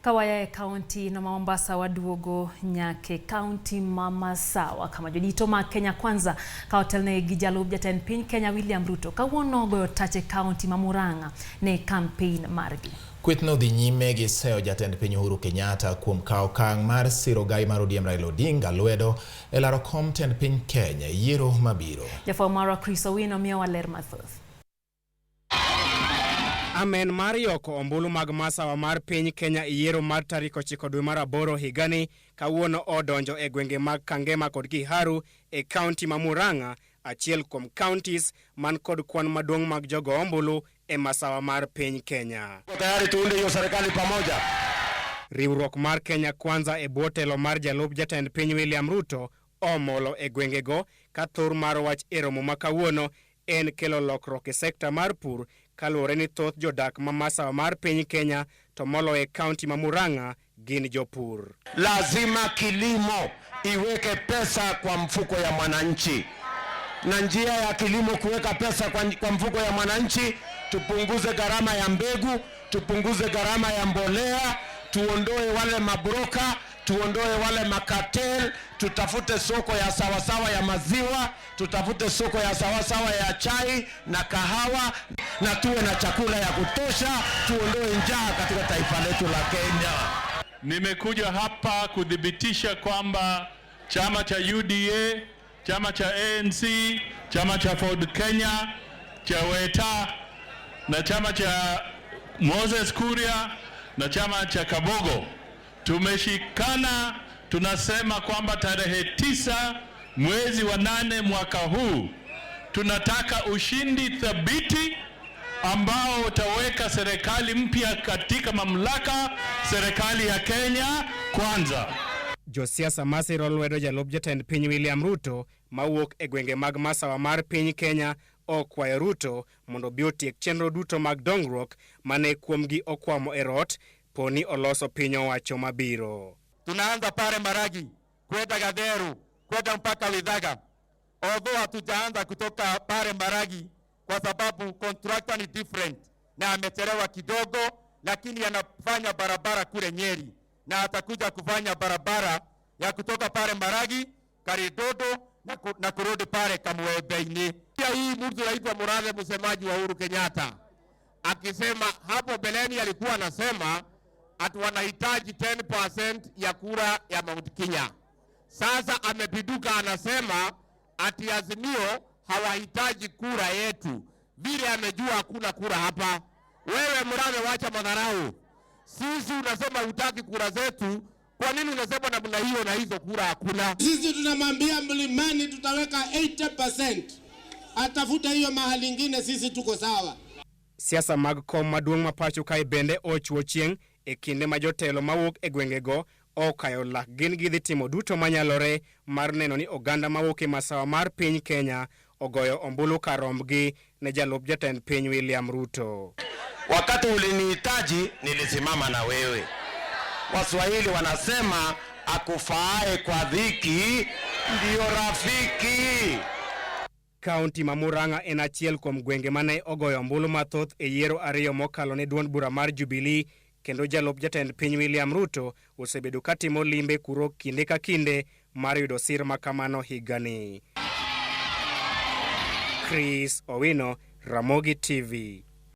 Ka waya e kaunti no ma Mombasa waduogo nyaka e kaunti ma Masawa kama jodito mag Kenya Kwanza ka otelnegi gi jalup jatend piny Kenya William Ruto kawuono ogoyo tach e kaunti ma Murang'a ne kampein margi. Kwethno dhi nyime gi seyo jatend piny Uhuru Kenyatta kuom kawo okang' mar siro gai mar ODM Raila Odinga lwedo e laro kom tend piny Kenya e yiero mabiro. Jafwambo marwa Chris Owino miyowa ler mathoth. Amen mar yoko ombulu mag masawa mar piny Kenya e yiero mar tarik 9 dwe mar aboro higani kawuono odonjo e gwenge mag Kangema kod Kiharu e kaunti ma Murang'a, achiel kuom counties man kod kwan maduong' mag jogo ombulu e masawa mar piny Kenya. Tayari tuunde hiyo serikali pamoja. Riwruok mar Kenya Kwanza e bwo telo mar jalup jatend piny William Ruto omolo e gwengego ka thor mar wach e romo ma kawuono en kelo lokruok e sekta mar pur kaluwore ni thoth jodak ma masawa mar piny Kenya to moloyo e kaunti ma Murang'a gin jopur. Lazima kilimo iweke pesa kwa mfuko ya mwananchi, na njia ya kilimo kuweka pesa kwa mfuko ya mwananchi, tupunguze gharama ya mbegu, tupunguze gharama ya mbolea, tuondoe wale mabroka, tuondoe wale makatel, tutafute soko ya sawasawa ya maziwa, tutafute soko ya sawasawa ya chai na kahawa, na tuwe na chakula ya kutosha, tuondoe njaa katika taifa letu la Kenya. Nimekuja hapa kuthibitisha kwamba chama cha UDA, chama cha ANC, chama cha Ford Kenya, cha Weta na chama cha Moses Kuria na chama cha Kabogo tumeshikana, tunasema kwamba tarehe 9 mwezi wa 8 mwaka huu tunataka ushindi thabiti ambao utaweka serikali mpya katika mamlaka, serikali ya Kenya Kwanza. Josiasa masiro lwedo jalup jatend piny William Ruto mawuok e gwenge mag masawa mar piny Kenya okwayo Ruto mondo obi otiek chenro duto mag dongruok mane kuomgi okwamo e rot poni oloso piny owacho mabiro. Tunaanza pale Maragi kwenda Gatheru kwenda mpaka Withaga, although hatujaanza kutoka pale Maragi kwa sababu contractor ni different na amechelewa kidogo, lakini anafanya barabara kule Nyeri na atakuja kufanya barabara ya kutoka pale Maragi Karidodo na kurudi pale Kamwembe-ini. Pia hii mtu anaitwa Murathe, msemaji wa Uhuru Kenyatta, akisema hapo beleni alikuwa anasema ati wanahitaji 10% ya kura ya Mount Kenya. Sasa amepinduka, anasema ati Azimio hawahitaji kura yetu, vile amejua hakuna kura hapa. Wewe Murathe, wacha madharau. Sisi unasema hutaki kura zetu, kwa nini unasema namna hiyo na hizo kura hakuna? Sisi tunamwambia Mlimani tutaweka 80%, atafute hiyo mahali ingine, sisi tuko sawa. Siasa mag kom maduong' ma pacho kae bende ochuo chieng' e kinde ma jotelo mawuok e gwengego okayo lak gin gidhi timo duto manyalore mar neno ni oganda mawuok e masawa mar piny Kenya ogoyo ombulu kar rombgi ne jalup jatend piny William Ruto. Wakati ulinihitaji nilisimama na wewe. Waswahili wanasema akufaaye kwa dhiki ndiyo rafiki. Kaunti ma Murang'a en achiel kuom gwenge mane ogoyo ombulu mathoth e yiero ariyo mokalo ne duond bura mar Jubilee, kendo jalup jatend piny William Ruto osebedo katimo limbe kuro kinde ka kinde mar yudo sir makamano higani. Chris Owino, Ramogi TV.